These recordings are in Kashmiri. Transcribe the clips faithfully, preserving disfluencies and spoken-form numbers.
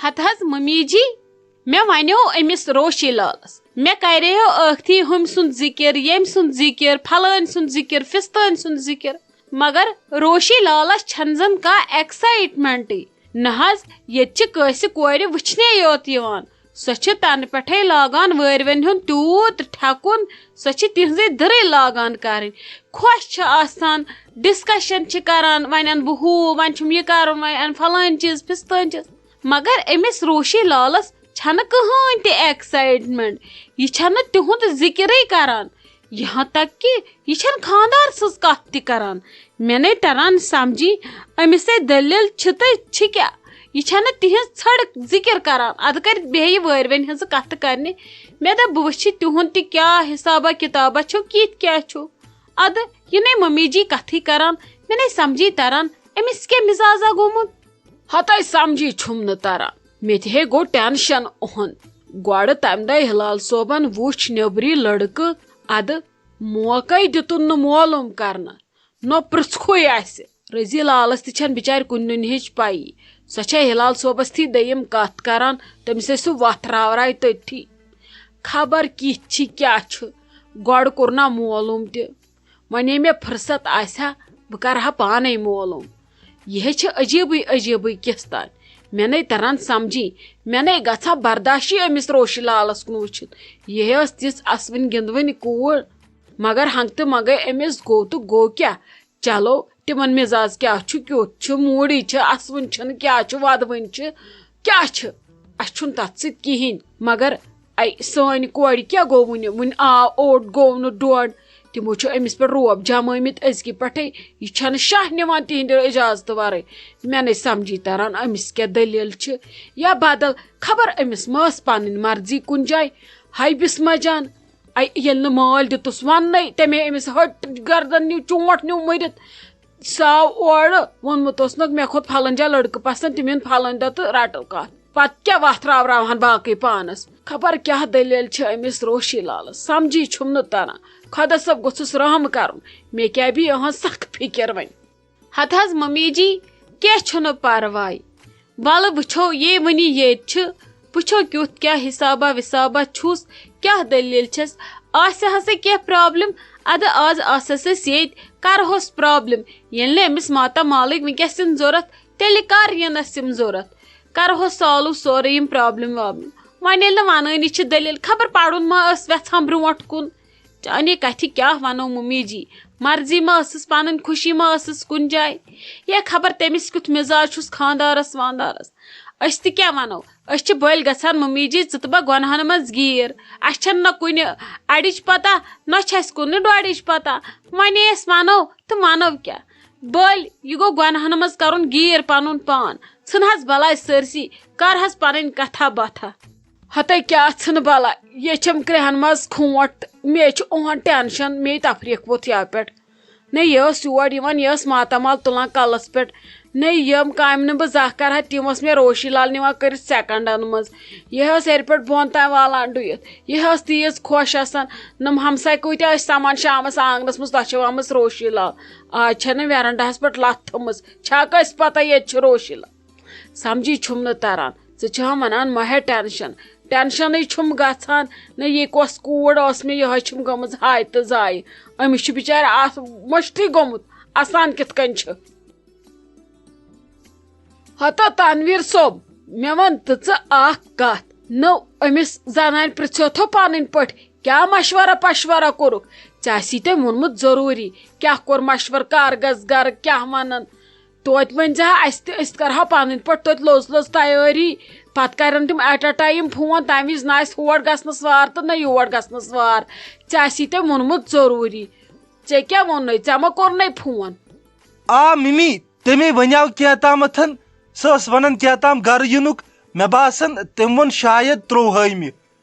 ہتہٕ حظ ممی جی، مےٚ ونیو أمِس روشی لالس، مےٚ کریو ٲکھتی ہُمۍ سُنٛد ذِکِر، ییٚمۍ سُنٛد ذِکِر، پھلٲنۍ سُنٛد ذِکِر، فِستٲنۍ سُنٛد ذِکِر، مگر روشی لالس چھنہٕ زن کانٛہہ ایکسایٹمنٹٕے۔ نہ حظ، ییٚتہِ چھِ کٲنٛسہِ کورِ وٕچھنے یوت یِوان۔ سۄ چھِ تنہٕ پٮ۪ٹھے لاگان وٲرۍوٮ۪ن ہُنٛد تیوٗت ٹھٮ۪کُن، سۄ چھِ تِہنٛزٕے دٕرٕے لاگان کرٕنۍ۔ خۄش چھِ آسان، ڈسکشن چھِ کران، وۄنۍ انہٕ بہٕ ہُہ، وۄنۍ چھُم یہِ کرُن، وۄنۍ انہٕ فلٲنۍ چیٖز، فِستٲنۍ چیٖز۔ مگر أمِس روشی لالس چھنہٕ کٕہٕنۍ تہِ ایکسایٹمنٹ۔ یہِ چھنہٕ تِہُنٛد ذِکرٕے کران۔ یہاں تک کہ یہِ چھنہٕ خاندار سٕنٛز کتھ تہِ کران۔ مےٚ نے تران سمجھی، أمِس ہے دٔلیٖل چھِ تہٕ چھِ کیٛاہ؟ یہِ چھنہٕ تِہنٛز ژھڑ ذِکر کران۔ ادٕ کرِ بیٚیہِ وٲرۍوٮ۪ن ہٕنٛز کتھ کرنہِ۔ مےٚ دوٚپ، بہٕ وٕچھِ تِہُنٛد تہِ کیٛاہ حسابہ کتابہ چھُ، کِتھ کیٛاہ چھُ۔ ادٕ یہِ نے ممی جی کتھٕے کران، مےٚ نے سمجھی تران، أمِس کیٛاہ مزازہ گوٚمُت؟ ہتے سمجھی چھُم نہٕ تران۔ مےٚ تہِ ہے گوٚو ٹینشن اُہُنٛد۔ گۄڈٕ تمہِ دۄہ ہلال صٲبن وُچھ نیبری لڑکہٕ، ادٕ موقعے دِتُن نہٕ معلوم کرنہٕ، نہ پرژھکھُے آسہِ۔ رضی لالس تہِ چھنہٕ بچارِ کُنہِ نُنہِ ہٕچ پیی۔ سۄ چھےٚ ہلال صٲبس تھی دوٚیِم کتھ کران، تٔمِس ٲسۍ سُہ وتھ راوراے تٔتھی۔ خبر کِتھ چھِ، کیٛاہ چھُ، گۄڈٕ کوٚر نہ معلوم تہِ۔ وۄنۍ ییٚمہِ مےٚ فرصت آسہِ ہا، بہٕ کرٕ ہا پانے معلوم۔ یہِ ہے چھِ عجیبٕے عجیبٕے کِس تام۔ مےٚ نے تران سمجھی، مےٚ نے گژھان برداشی أمِس روشی لالس کُن وٕچھِتھ۔ یہِ ہے ٲس تِژھ اسوٕنۍ گِنٛدوٕنۍ کوٗر، مگر ہنٛگتہٕ منٛگے أمِس گوٚو تہٕ گوٚو کیٛاہ؟ چلو، تِمن مزاز کیٛاہ چھُ، کیُتھ چھُ، موٗڈٕے چھِ، اسوٕنۍ چھِنہٕ، کیٛاہ چھُ، ودوٕنۍ چھِ، کیٛاہ چھِ؟ اسہِ چھُنہٕ تتھ سۭتۍ کِہیٖنۍ۔ مگر اے، سٲنۍ کورِ کیٛاہ گوٚو وُنہِ؟ وُنہِ آو اوٚڑ، گوٚو نہٕ ڈۄڈ۔ تِمو چھُ أمِس پٮ۪ٹھ روب جمٲمٕتۍ أزکہِ پٮ۪ٹھے۔ یہِ چھَنہٕ شاہ نِوان تِہنٛدِ اجازتہٕ ورٲے۔ مےٚ نے سمجھی تران أمِس کیٛاہ دٔلیٖل چھِ۔ یا بدل، خبر أمِس ما ٲس پنٕنۍ مرضی کُنہِ جایہِ۔ ہاے بسمہ جان، اے، ییٚلہِ نہٕ مٲلۍ دیُتُس وننَے، تٔمۍ أمِس ہٹ گردن نیوٗ، چونٛٹھ نیوٗ مٔرِتھ۔ سُہ آو اورٕ، ووٚنمُت اوسنکھ، مےٚ کھوٚت پھلٲنۍ جایہِ لڑکہٕ پسند، تِم یِن پھلٲنۍ دۄہ تہٕ رٹو کتھ۔ پتہٕ کیٛاہ وتھ راوراوہن باقٕے پانس؟ خبر کیٛاہ دٔلیٖل چھِ أمِس روشی لالس، سمجھی چھُم نہٕ تران۔ خۄدا صٲب گوٚژھُس رحم کرُن، مےٚ کیٛاہ بیٚیہِ یِہٕنٛز سخ فِکر وۄنۍ۔ ہتہٕ حظ ممی جی، کینٛہہ چھُنہٕ پرواے۔ ولہٕ وٕچھو، یے وٕنی ییٚتہِ چھِ، وٕچھو کیُتھ کیٛاہ حسابہ وِسابہ چھُس، کیٛاہ دٔلیٖل چھَس۔ آسہِ ہسا کینٛہہ پرابلم، ادٕ آز آسس أسۍ ییٚتۍ، کرہوس پرابلم۔ ییٚلہِ نہٕ أمِس ماتامالٕکۍ وٕنکیٚس یِن ضوٚرتھ، تیٚلہِ کر یِنس یِم ضوٚرتھ؟ کرہوس سالو سورُے یِم پرابلم وابلم۔ وۄنۍ ییٚلہِ نہٕ ونٲنی چھِ دٔلیٖل، خبر پرُن ما ٲس وٮ۪ژھان برونٛٹھ کُن؟ چانہِ کتھِ کیٛاہ ونو ممی جی؟ مرضی ما ٲسٕس، پنٕنۍ خوشی ما ٲسٕس کُنہِ جایہِ؟ یا خبر تٔمِس کیُتھ مزاج چھُس خاندارس واندارس؟ أسۍ تہِ کیٛاہ ونو؟ أسۍ چھِ بٔلۍ گژھان ممی جی ژٕ تہٕ بہٕ گۄنہن منٛز گیٖر۔ اسہِ چھنہٕ نہ کُنہِ اڑِچ پتہ، نہ چھِ اسہِ کُنہِ ڈۄڑِچ پتہ۔ وۄنۍ أسۍ ونو تہٕ ونو کیٛاہ؟ بٔلۍ، یہِ گوٚو گۄنہن منٛز کرُن گیٖر پنُن پان۔ ژھٕن حظ بلاے سٲرسٕے، کر حظ پنٕنۍ کتھا باتھا۔ ہتے کیٛاہ ژھٕنہٕ بلاے، یے چھم کرٛیہن منٛز کھونٛٹھ، مے چھُ اوہن ٹینشن، مے تفریٖق ووٚتھ یَوٕ پٮ۪ٹھ۔ نے یہِ ٲس یور یِوان، یہِ ٲس ماتامال تُلان کلس پٮ۪ٹھ۔ نے یِم کامہِ نہٕ بہٕ زانٛہہ کرٕ ہا، تِم ٲس مےٚ روشی لال نِوان کٔرِتھ سیکنڈن منٛز۔ یہِ ٲس ہیٚرِ پٮ۪ٹھ بۄن تام والان ڈُیِتھ۔ یہِ ٲس تیٖژ خۄش آسان۔ نم ہمساے کۭتیٛاہ ٲسۍ سمان شامس آنگنس منٛز، تۄہہِ چھِ آمٕژ روشی لال۔ آز چھنہٕ ویرنڈاہس پٮ۪ٹھ لتھ تھٲومٕژ۔ چھا کٲنٛسہِ پتہ ییٚتہِ چھِ روشی لال؟ سمجھی چھُم نہٕ تران۔ ژٕ چھِ ہم ونان مہ ہےٚ ٹینشن، ٹینشنٕے چھُم گژھان۔ نہ یہِ کۄس کوٗر ٲس مےٚ، یِہے چھُم گٔمٕژ ہاے تہٕ زایہِ۔ أمِس چھُ بِچارِ اتھ مٔشتھٕے گوٚمُت، اسان کِتھ کٔنۍ چھِ۔ ہتا تنویر صٲب، مےٚ وَن تہٕ ژٕ اکھ کتھ۔ نو أمِس زنانہِ پرژھیوتھو پنٕنۍ پٲٹھۍ، کیٛاہ مشورہ پشورہ کوٚرُکھ؟ ژےٚ آسی تٔمۍ ووٚنمُت ضروٗری، کیٛاہ کوٚر مشورٕ، کر گژھ گرٕ، کیٛاہ ونن؟ توتہِ ؤنۍ زِ ہا اسہِ تہِ، أسۍ کرہاو پنٕنۍ پٲٹھۍ توتہِ لوٚژ لوٚژ تیٲری۔ پتہٕ کرن تِم ایٹ اے ٹایم فون، تمہِ وِزِ نہ آسہِ ہور گژھنس وار تہٕ نہ یور گژھنس وار۔ ژےٚ آسی تٔمۍ ووٚنمُت ضروٗری۔ ژےٚ کیٛاہ ووٚنُے؟ ژےٚ ما کوٚرنَے فون؟ آ مِمی، تٔمۍ ونیاو کینٛہہ تامتھن، سۄ ٲس ونان کینٛہہ تام گرٕ یِنُک۔ مےٚ باسان تٔمۍ ووٚن شاید ترٛۆہٲیمہِ۔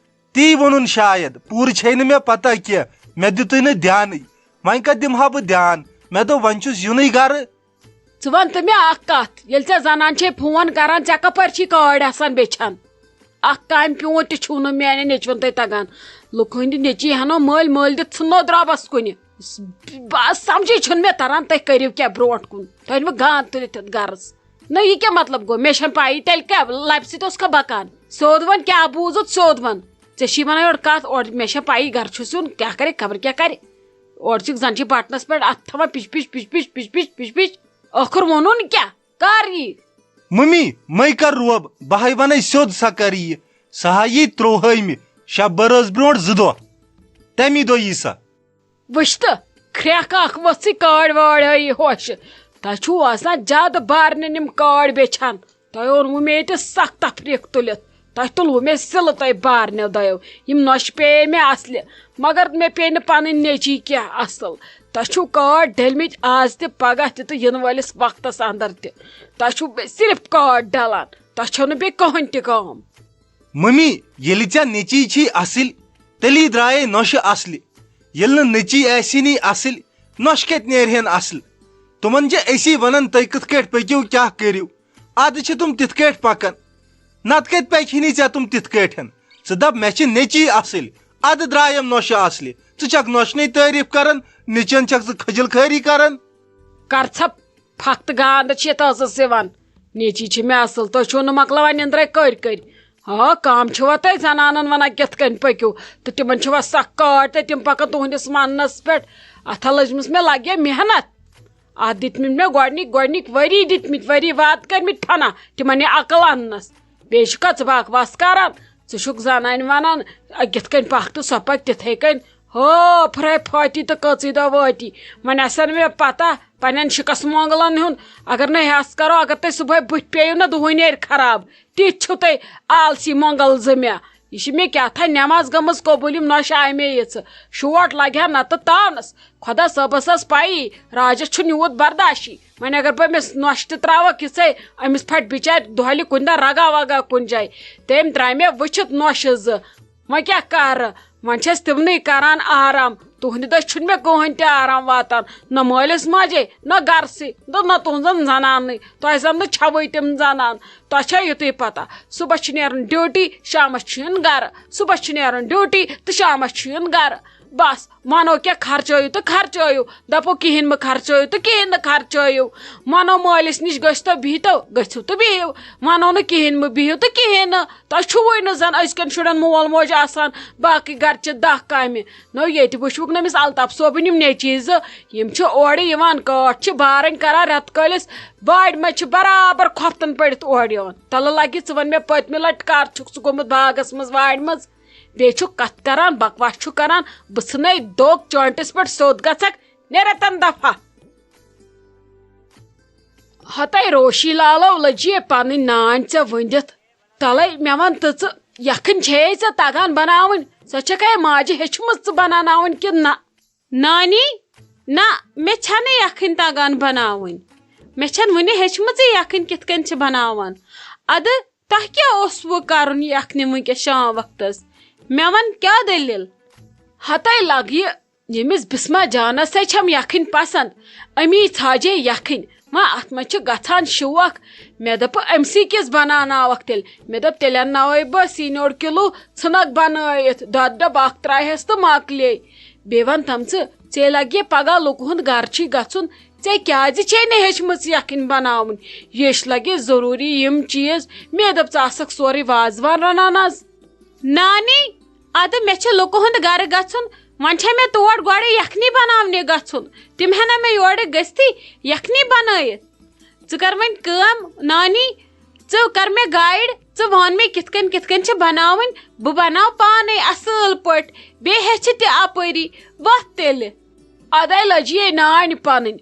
تی ووٚنُن شاید، پوٗرٕ چھے نہٕ مےٚ پتہ کینٛہہ، مےٚ دیُتُے نہٕ دھیانٕے۔ وۄنۍ کتھ دِمہٕ ہا بہٕ دھیان؟ مےٚ دوٚپ وۄنۍ چھُس یُنُے گرٕ۔ ژٕ وَن تہٕ مےٚ اکھ کتھ، ییٚلہِ ژےٚ زنان چھے فون کران، ژےٚ کپٲرۍ چھی کٲڑۍ آسان بیچھان؟ اکھ کامہِ پیوٗنت تہِ چھُو نہٕ میانٮ۪ن نیٚچوٮ۪ن تۄہہِ تگان۔ لُکہٕ ہٕنٛدِ نیٚچی ہنو مٲلۍ مٲلۍ دِتھ ژھٕننو درٛبس کُنہِ۔ بس سمجھے چھُنہٕ مےٚ تران، تُہۍ کٔرِو کیٛاہ برونٛٹھ کُن؟ تۄہہِ أنوٕ گان تُلِتھ یتھ گرس؟ نہ، یہِ کیٛاہ مطلب گوٚو؟ مےٚ چھَنہٕ پَیی تیٚلہِ کیٛاہ لَبہِ سۭتۍ اوس کھا بَکان۔ سیوٚد وَن، کیٛاہ بوٗزُتھ سیوٚد وَن۔ ژےٚ چھی وَنان یورٕ کَتھ، اورٕ مےٚ چھَنہٕ پَیی گَرٕ چھُ سیُن، کیٛاہ کَرِ، خبر کیٛاہ کَرِ۔ اورٕ چھُکھ زَن چھِ بَٹنَس پٮ۪ٹھ اَتھٕ تھاوان pitch pitch pitch pitch pitch pitch pitch pitch pitch. ٲخٕر ووٚنُن کیٛاہ؟ کَر یی؟ مٔمی، مَے کَر روب، بہٕ ہَے وَنَے سیوٚد سۄ کَر یِیہِ۔ سۄ ہا یی ترٛوہٲیمہِ، شےٚ بٔرٲژ برٛونٛٹھ زٕ دۄہ۔ تَمی دۄہ یی سۄ۔ وٕچھ تہٕ، کھرٛٮ۪کھ اکھ ؤژھٕے کاڑۍ واڑۍ ہٲیی ہوشہِ۔ تۄہہِ چھُو آسان زیادٕ بارنٮ۪ن یِم کاڑۍ بیٚچھان۔ تۄہہِ اوٚنوُ مےٚ ییٚتہِ سخ تفریٖق تُلِتھ۔ تۄہہِ تُلوُ مےٚ سِلہٕ تۄہہِ بارنٮ۪و دۄیو۔ یِم نۄشہِ پیٚیے مےٚ اصلہِ، مگر مےٚ پیٚیہِ نہٕ پنٕنۍ نیٚچی کینٛہہ اصل۔ تۄہہِ چھُو کاڑۍ ڈٔلمٕتۍ آز تہِ، پگاہ تہِ تہٕ یِنہٕ وٲلِس وقتس اندر تہِ۔ تۄہہِ چھُو بیٚیہِ صرف کاڑۍ ڈلان، تۄہہِ چھو نہٕ بیٚیہِ کٕہٕنۍ تہِ کٲم۔ مٔمی، ییٚلہِ ژےٚ نیٚچی چھی اصٕلۍ، تیٚلی درٛایے نۄشہِ اصلہِ۔ ییٚلہِ نہٕ نیٚچی آسی نٕے اصٕلۍ، نۄشہِ کتہِ نیرِہن اصٕل؟ تِمن چھِ أسی ونان، تُہۍ کِتھ کٲٹھۍ پٔکِو، کیٛاہ کٔرِو؟ ادٕ چھِ تِم تِتھ کٲٹھۍ پکان۔ نتہٕ کتہِ پکہِ ہنی ژےٚ تِم تِتھ کٲٹھۍ؟ ژٕ دپ، مےٚ چھِ نیٚچی اصٕلۍ، ادٕ درٛایم نۄشہِ اصلہِ۔ ژٕ چھکھ نۄشنٕے تعریف کران، نیٚچین چھکھ ژٕ خجل خٲری کران۔ کر ژھپ، پھکھ تہٕ گانٛد چھِ یتھ ٲسس یِوان۔ نیٚچی چھِ مےٚ اصٕل، تُہۍ چھِو نہٕ مۄکلاوان نِندرے کٔرۍ کٔرۍ۔ ہا، کم چھِوا تۄہہِ زنانن ونان کِتھ کٔنۍ پٔکِو؟ تہٕ تِمن چھِوا سخ کاٹۍ تہٕ تِم پکان تُہنٛدِس وننس پٮ۪ٹھ؟ اتھ ہا لٔجمٕژ مےٚ لگہِ مےٚ محنت۔ اتھ دِتمٕتۍ مےٚ گۄڈنِکۍ، گۄڈنِکۍ ؤری دِتمٕتۍ، ؤری واد کٔرمٕتۍ فنا تِمن یہِ عقل اننس۔ بیٚیہِ چھُکھا ژٕ بکواس کران؟ ژٕ چھُکھ زنانہِ ونان، کِتھ کٔنۍ پکھ تہٕ سۄ پکہِ تِتھے کٔنۍ۔ ہو، پھرے پھٲتی تہٕ کٔژٕے دۄہ وٲتی۔ وۄنۍ آسن مےٚ پتہ پننٮ۪ن شِکس مۄنگلن ہُنٛد۔ اگر نہٕ ہٮ۪س کرو، اگر تُہۍ صبحٲے بٕتھِ پیٚیِو نہ، دُہٕے نیرِ خراب۔ تِتھۍ چھِو تُہۍ آلسی مۄنگل زٕ مےٚ۔ یہِ چھِ مےٚ کیٛاہ تھانۍ نٮ۪ماز گٔمٕژ قبوٗل، یِم نۄشہِ آیہِ مےٚ یِژھٕ۔ شوٹ لگہِ ہا نتہٕ تانس۔ خۄدا صٲبس ٲس پیی، راجس چھُنہٕ یوٗت برداشی۔ وۄنۍ اگر بہٕ أمِس نۄشہِ تہِ تراوکھ یِژھے، أمِس پھٹہِ بِچارِ دۄہلہِ کُنہِ دۄہ رگا وگا کُنہِ جایہِ۔ تٔمۍ ترٛایہِ مےٚ وٕچھِتھ نۄشہِ زٕ۔ وۄنۍ کیٛاہ کرٕ؟ وۄنۍ چھَس تِمنٕے کران آرام۔ تُہنٛدِ دٔسۍ چھُنہٕ مےٚ کٕہٕنۍ تہِ آرام واتان، نہ مٲلِس ماجے، نہ گرسٕے، نہ، نہ تُہنٛزن زنانٕے۔ تۄہہِ زن نہٕ چھوٕے تِم زنان۔ تۄہہِ چھا یُتُے پتہ، صبحس چھُ نیرُن ڈیوٹی، شامس چھُ یُن گرٕ، صبحس چھُ نیرُن ڈیوٹی تہٕ شامس چھُ یُن گرٕ۔ بس، ونو کیٛاہ خرچٲیِو تہٕ خرچٲیِو، دپو کِہیٖنۍ مہٕ خرچٲیِو تہٕ کِہیٖنۍ نہٕ خرچٲیِو۔ ونو مٲلِس نِش گٔژھۍ تو بِہِو تو گٔژھِو تہٕ بِہِو، ونو نہٕ کِہیٖنۍ مہٕ بِہِو تہٕ کِہیٖنۍ نہٕ۔ تۄہہِ چھُوٕے نہٕ زن أزکٮ۪ن شُرٮ۪ن مول موج آسان، باقٕے گرچہِ دَہ کامہِ۔ نو ییٚتہِ وٕچھوُکھ نہٕ أمِس الطاف صٲبٕنۍ یِم نیٚچی زٕ، یِم چھِ اورٕ یِوان، کٲٹھ چھِ بارٕنۍ کران رٮ۪تہٕ کٲلِس، وارِ منٛز چھِ برابر کھۄفتن پٔڑِتھ اورٕ یِوان۔ تلہٕ لگہِ ژٕ وَن مےٚ، پٔتمہِ لٹہِ کر چھُکھ ژٕ گوٚمُت باغس منٛز وارِ منٛز؟ بیٚیہِ چھُکھ کتھ کران، بکواس چھُکھ کران، بہٕ ژھٕنے دوٚگ چٲنٹِس پٮ۪ٹھ سیوٚد گژھکھ، نیرتن دفعہ۔ ہتے روشی لالو، لٔجیے پنٕنۍ نانۍ ژےٚ ؤنِتھ۔ تلے مےٚ وَن تہٕ ژٕ، یَکھٕنۍ چھے ژےٚ تَگان بَناوٕنۍ؟ سۄ چھَکھے ماجہِ ہیٚچھمٕژ ژٕ بَناوناوٕنۍ کِنہٕ نہ؟ نانی، نہ، مےٚ چھَنہٕ یَکھٕنۍ تَگان بَناوٕنۍ۔ مےٚ چھَنہٕ وُنہِ ہیٚچھمٕژٕے یَکھٕنۍ کِتھ کٔنۍ چھِ بَناوان۔ اَدٕ تۄہہِ کیٛاہ اوسوٕ کَرُن یَکھنہِ وٕنکیٚس شام وقتَس؟ مےٚ وَن کیٛاہ دٔلیٖل؟ ہَتَے لَگہٕ یہِ ییٚمِس بسمہ جانس سے چھم یکھٕنۍ پسند، امی ژھاجے یکھٕنۍ۔ وۄنۍ اتھ منٛز چھِ گژھان شوق۔ مےٚ دوٚپ أمۍ سٕے کِس بناوناوکھ تیٚلہِ۔ مےٚ دوٚپ تیٚلہِ انناوے بہٕ سِنۍ اوٚڑ کِلوٗ، ژھٕنکھ بنٲیِتھ، دۄدٕ ڈبہٕ اکھ ترٛایہس تہٕ مۄکلے۔ بیٚیہِ ون تم ژٕ، ژےٚ لگہِ پگاہ لُکہٕ ہُنٛد گرٕ چھُے گژھُن، ژےٚ کیازِ چھے نہٕ ہیٚچھمٕژ یکھٕنۍ بناوٕنۍ؟ یچھ لگہِ ضروٗری یِم چیٖز۔ مےٚ دوٚپ ژٕ آسکھ سورُے وازوان رنان از۔ نانی، ادٕ مےٚ چھُ لُکہٕ ہُنٛد گرٕ گژھُن، وۄنۍ چھےٚ مےٚ تور گۄڈٕ یکھنی بناونہِ گژھُن۔ تِم ہٮ۪نا مےٚ یورٕ گٔژھتھٕے یکھنی بنٲیِتھ؟ ژٕ کر وۄنۍ کٲم، نانی، ژٕ کر مےٚ گایڈ، ژٕ وَن مےٚ کِتھ کٔنۍ کِتھ کٔنۍ چھِ بناوٕنۍ، بہٕ بناو پانے اصٕل پٲٹھۍ، بیٚیہِ ہیٚچھِ تہِ اپٲری۔ وۄتھ تیٚلہِ۔ ادے لٔجیے نانۍ پنٕنۍ۔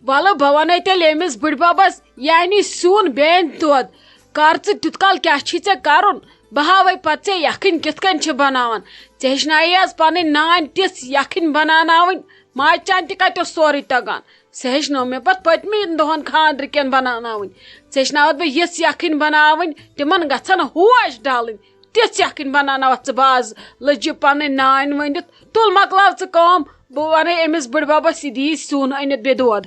ولہٕ بہٕ ونے تیٚلہِ أمِس بٕڈببس، یعنی سیُن بیٚنہِ دۄد۔ کر ژٕ تیُت کال کیٛاہ چھی ژےٚ کرُن، بہٕ ہاوے پتہٕ ژےٚ یکھٕنۍ کِتھ کٔنۍ چھِ بناوان۔ ژےٚ ہیٚچھنایے از پنٕنۍ نانۍ تِژھ یکھٕنۍ بناوناوٕنۍ، ماجہِ چانہِ تہِ کتہِ اوس سورُے تگان۔ سۄ ہیٚچھنٲو مےٚ پتہٕ پٔتمٮ۪ن دۄہن خانٛدرٕ کٮ۪ن بناوناوٕنۍ۔ ژےٚ ہیٚچھناوتھ بہٕ یِژھ یکھٕنۍ بناوٕنۍ، تِمن گژھن ہوش ڈلٕنۍ۔ تِژھ یکھٕنۍ بناوناوتھ ژٕ باز۔ لٔج یہِ پنٕنۍ نانۍ ؤنِتھ، تُل مۄکلاو ژٕ کٲم، بہٕ ونَے أمِس بٕڈببس، یہِ دِیہِ سیُن أنِتھ بیٚیہِ دۄد۔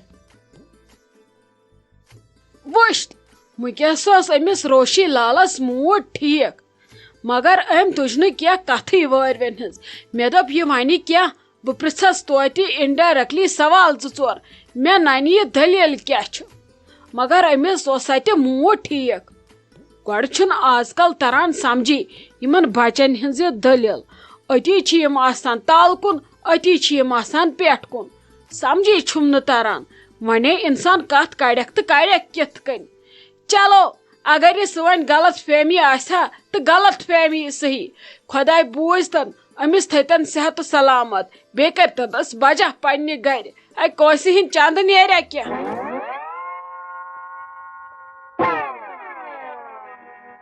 وٕچھ، وٕنکیٚس اوس أمِس روشی لالس موٗڈ ٹھیٖک، مگر أمۍ تُج نہٕ کینٛہہ کتھٕے وٲرۍوٮ۪ن ہٕنٛز۔ مےٚ دوٚپ، یہِ ونہِ کینٛہہ، بہٕ پرژھس توتہِ indirectly سوال زٕ ژور، مےٚ ننہِ یہِ دٔلیٖل کیٛاہ چھُ۔ مگر أمِس اوس اَتہِ موٗڈ ٹھیٖک۔ گۄڈٕ چھُنہٕ آز کل تران سمجھی یِمن بچن ہٕنٛز یہِ دٔلیٖل۔ أتی چھِ یِم آسان تل کُن، أتی چھِ یِم آسان پٮ۪ٹھ کُن۔ سمجھی چھُم نہٕ تران، وۄنۍ اِنسان کتھ کڑٮ۪کھ تہٕ کڑٮ۪کھ کِتھ کٔنۍ۔ چلو، اگر یہِ سٲنۍ غلط فہمی آسہِ ہا تہٕ غلط فہمی صحیح، خۄداے بوٗزتن، أمِس تھٲیتن صحت و سلامت، بیٚیہِ کرتنس بجا پننہِ گرِ۔ اے کٲنٛسہِ ہٕنٛدۍ چندٕ نیریا کینٛہہ؟